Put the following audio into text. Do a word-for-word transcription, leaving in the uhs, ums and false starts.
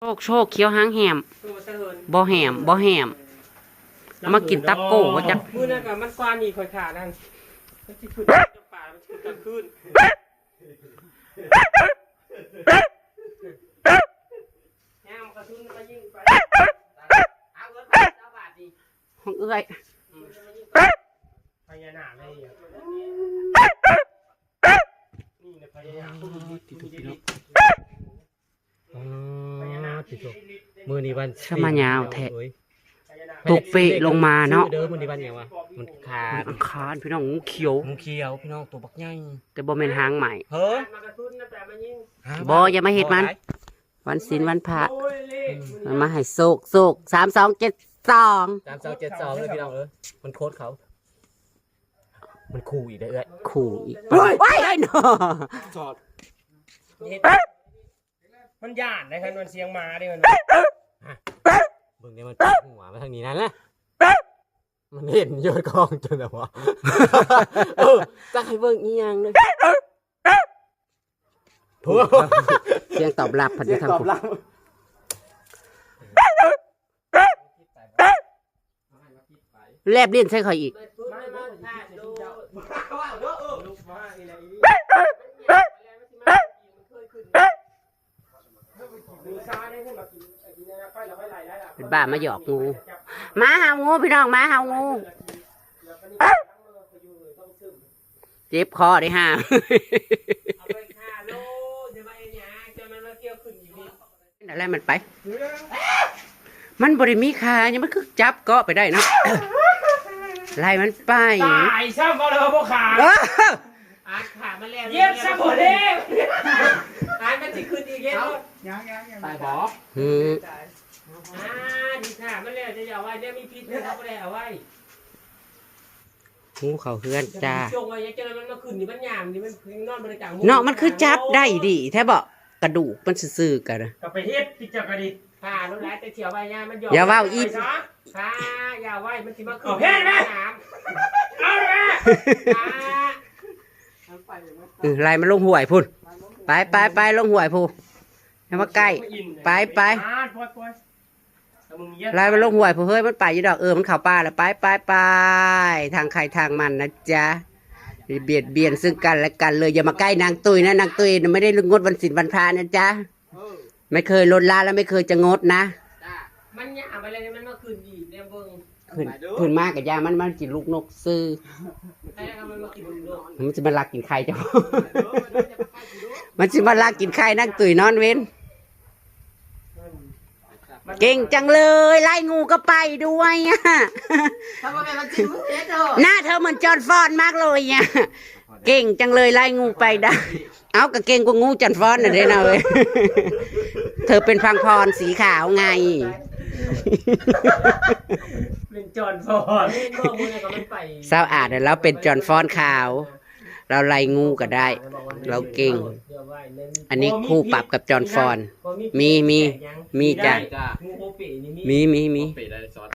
โชค โชค เขียวหางแหม โตสะเหิน บ่แหม บ่แหม เอามากินตับโก้ว่าจัก มื้อนั้นก็มันกว่านี่ข่อยขานั่น มันสิขึ้นจำปา มันสิขึ้นกลางคืน ย่างมันกระทุ้นมันก็ยิ่งไป เอาเงินไปเจ้าบาทนี่ ของเอื้อย พญานาคเลยเนี่ย นี่นะพญานาค ติดตัวพี่น้อง อ๋อ พญานาค ติดตัว มื้อนี้วัน สมัยยาวแท้ เอ้ย ตกเปะลงมาเนาะ เด้อ มื้อนี้วันหยังวะ มันคาร อังคารพี่น้อง งูเขียว งูเขียวพี่น้อง ตัวบักใหญ่ แต่บ่แม่นหางไหม เฮ้ย บ่ อย่ามาเฮ็ดมัน วันศีลวันพระ มันมาให้โชค โชค สามสองเจ็ดสอง สามสองเจ็ดสองเลยพี่น้องเอ้ย มันโคตรเขา มันขู่อีกเด้อเอ้ย ขู่อีก เฮ้ย ว้าย ไอ้หนอ สอด มันย่านนะครับ มันเสียงหมาเด้มัน เบิ่งเนี่ย มันหัวมาทางนี้นั่นแหละ มันเห็นยอดกองจนแบบว่า เออ จะให้เบิ่งอีหยังเลย เสียงตอบรับพัน เสียง ทาง ตอบ ผู้ รับ แลบลิ้นใส่ข่อยอีก เป็นบ้ามาหยอกงู มาเห่างูพี่น้อง มาเห่างู เจ็บคอเด้ฮะ เอาไปฆ่าโลด อย่ามาเอ็นหยัง จนมันมาเกี่ยวขึ้นอีกนี่ อะไรมันไป มันบ่ได้มีขา ยังมันคือจับเกาะไปได้เนาะ ไล่มันไป ตายซ้ำเอาเลยบ่ขา เออ อาร์ตขามันแล้ว เย็บซะบ่แล้ว อาร์ตมันสิขึ้นอีกเย็บ ยังยังยัง ตายบ่ อืม อ่า ดีค่ะ มันแล้วจะอย่าเอาไว้ เดี๋ยวมีพิษเลยครับ บ่ได้เอาไว้ งูเข้าเฮือนจ้า จงไว้ อย่าเจอมันมาขึ้นนี่ มันยามนี่ มันนอนบ่ได้กลางมุ้ง เนาะ มันคือจับได้ดีแท้บ่ กระดูกมันซื่อๆกันนะ ก็ไปเฮ็ดติดจักกะดิ ค่ะ รู้แล้ว แต่เที่ยวไว้ย่ามันหยอก อย่าเว้าอีก ไปซะ ค่ะ อย่าไว้ มันสิมาขึ้น เอาแพทย์ไหม น้ำ เอาเลย ค่ะ เออ ไล่มันลงห้วยพุ้น ไปไปไปลงห้วยพุ้น อย่ามาใกล้ ไปไป อ่า ปล่อยปล่อย ไล่มันลงห้วยพุ้น เฮ้ย มันไปอยู่ดอก เออ มันเข้าป่าแล้ว ไปไปไป ทางใครทางมันนะจ๊ะ อย่าเบียดเบียนซึ่งกันและกันเลย อย่ามาใกล้นางตุ้ยนะ นางตุ้ยไม่ได้งดวันศีลวันพระนะจ๊ะ ไม่เคยลดละและไม่เคยจะงดนะ มันหยาบอะไรเนี่ย มันมาขึ้นอีกเนี่ยเบิ่ง ขึ้น ขึ้นมากับยามัน มันกินลูกนกซื่อ ใครทำมันมากินลูกนก มันสิมาลักกินไข่เจ้า มันสิมาลักกินไข่นางตุ้ยนอนเว้น เก่งจังเลย ไล่งูก็ไปด้วยอะ ทำไมมันจริงเฮ็ดเถอะ หน้าเธอเหมือนจอห์นฟอนมากเลยอะ เก่งจังเลย ไล่งูไปได้ เอาก็เก่งกว่างูจอห์นฟอนน่ะเด้นะเว้ย เธอเป็นพังพรสีขาวไง เป็นจอห์นฟอน เห็นบอกมึงเนี่ยก็มันไป สาวอาดเนี่ยเราเป็นจอห์นฟอนขาว เราไล่งูก็ได้ เราเก่ง อันนี้คู่ปรับกับจอห์นฟอน มี มี มีจ้ะ จ้า มี มี มี เปะได้ซอส